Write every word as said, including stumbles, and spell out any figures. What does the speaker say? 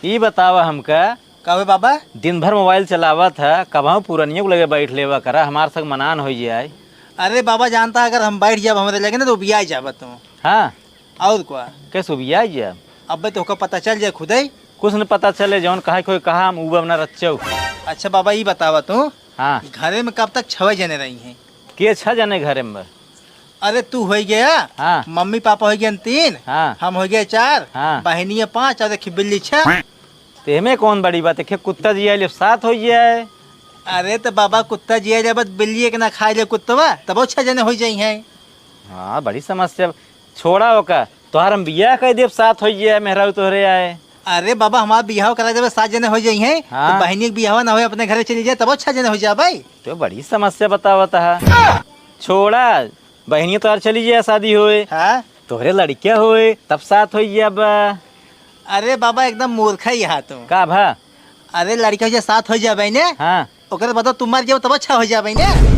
ई बतावा हमका, का हुए बाबा? दिन भर मोबाइल चलावत ह, कबहूँ पुरनियों के लगे बैठ लेवा करा, हमार संग मनान होइ जाए। अरे बाबा, जानता, अगर हम बैठ जाब हमरे लगे ना, तो उबिया जाबा तू। हाँ। और का? कैसे उबिया जाब? अबे तोहका पता चल जाए खुदे। कुछ न पता चले, जौन कहा कोई कहा, हम उबब ना रच्चो। अच्छा बाबा, ई बतावा तू, हाँ। घरे में कब तक छवे जने रही हैं? के छह जने घरे में बा? अरे तू होइ गया, हाँ। मम्मी पापा होइ गए तीन, हाँ। हम होइ गए चार, हाँ। बहिनिया पाँच और एक बिल्ली छह। तेमे कौन बड़ी बात है, कुत्ता जिया ले सात होइ जाए। अरे तो बाबा, कुत्ता जिया ले बस बिल्ली एक ना खाए ले कुत्तवा, तबो छह जने होइ जाई हैं। हाँ, बड़ी समस्या। छोड़ा ओका, तोहार हम बियाह कर देब, सात होइ जाए, मेहरारू तोहरे आए। अरे बाबा, हमार बियाह करा देबे, सात जने होइ जाई हैं, हाँ। तो बहिनी के बियाह ना होए, अपने घरे चली जाए, तबो छह जने होइ जाए भाई। तो बड़ी समस्या बतावत है। छोड़ा, बहिनिया तोहार चली जाए, शादी होए, हाँ। तोहरे लड़किया होए, तब सात होइ जाए बा। अरे बाबा, एकदम मूर्ख है यहाँ तू। का भा? अरे लड़किया जे सात होइ जाए ने, हाँ। ओकरे बाद तू मर जाओ, तब अच्छा होइ जाए ने।